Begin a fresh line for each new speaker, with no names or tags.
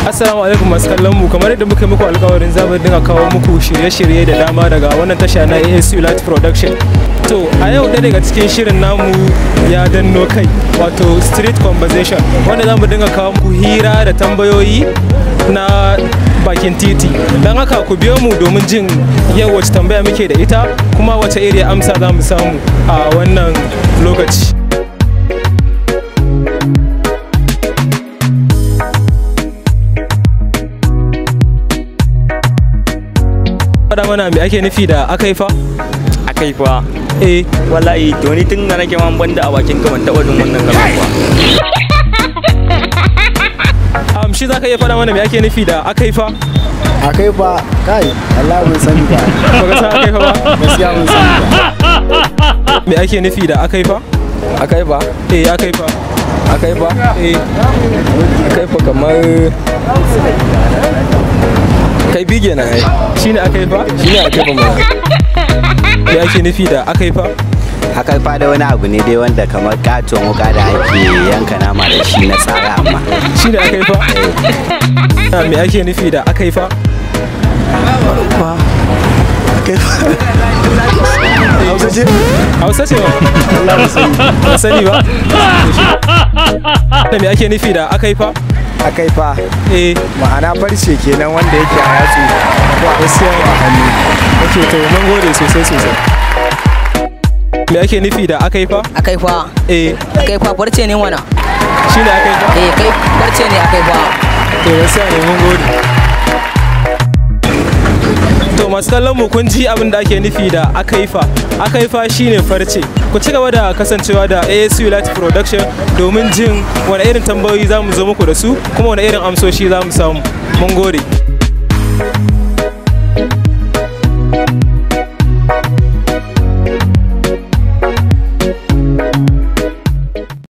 Assalamu alaikum masu kallon mu, kamar yadda muka yi muku alkawarin za mu dinga kawo muku shirye-shirye da dama daga wannan tasha na ASU Light Production. To a yau ɗaya daga cikin shirin namu ya danno kai, wato Street Conversation, wanda za mu dinga kawo muku hira da tambayoyi na bakin titi. Don haka ku biyo mu domin jin yau wace tambaya muke da ita kuma wace iri amsa za mu samu a wannan lokaci. Faɗa mana me ake nufi da akaifa?
Akaifa?
Eh.
Wallahi to ni tun da nake man banda a bakin ka ban taɓa jin wannan kalmar ba.
Shi zaka iya faɗa mana me ake nufi da akaifa?
Akaifa kai Allah ban sani ba.
Baka san akaifa ba?
Gaskiya ban sani ba.
Me ake nufi da akaifa?
Akaifa?
Eh, akaifa.
Akaifa?
Eh.
Akaifa kamar kai bige na ai.
Shine akaifa?
Shine akaifa ma.
Me ake nufi da akaifa?
Akaifa da wani abu ne dai wanda kamar katon wuka da ake yanka nama da shi na tsara amma.
Shine akaifa? Me ake nufi da akaifa?
Akaifa. Hausa ce?
Hausa ce ba?
Allah ban sani.
Ba sani ba? Me ake nufi da akaifa?
Akaifa.
Eh.
Ma'ana farce kenan wanda yake a yatsu ko a
gaskiya
a hannu.
Okay, to mun gode sosai sosai. Me ake nufi da akaifa?
Akaifa.
Eh.
Akaifa farce ne wana.
Shine akaifa?
Eh, kai farce ne akaifa.
To gaskiya ne, mun gode. To masu kallon mu kun ji abin da ake nufi da akaifa. Akaifa shine farce. Ku ci gaba da kasancewa da ASU Light Production domin jin wani irin tambayoyi za mu zo muku da su kuma wani irin amsoshi za mu samu. Mun gode.